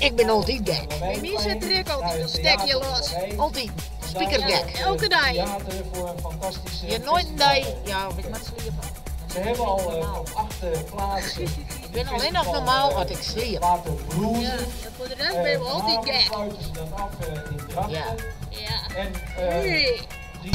Ik bin altyd gek. By my sit der ek altyd in stekje los. Altyd. Spikergek. Ja, elke dei. Je nooit in dei. Ja, of ik moat sliepe. Ze hebben al op 8 plaatsen. Ik bin allinnich normaal as ik sliep. Laten Ja, en foar de rest binne we altyd gek. Sluiten ze dat af in Drachten. Ja. Ja. En Nee. die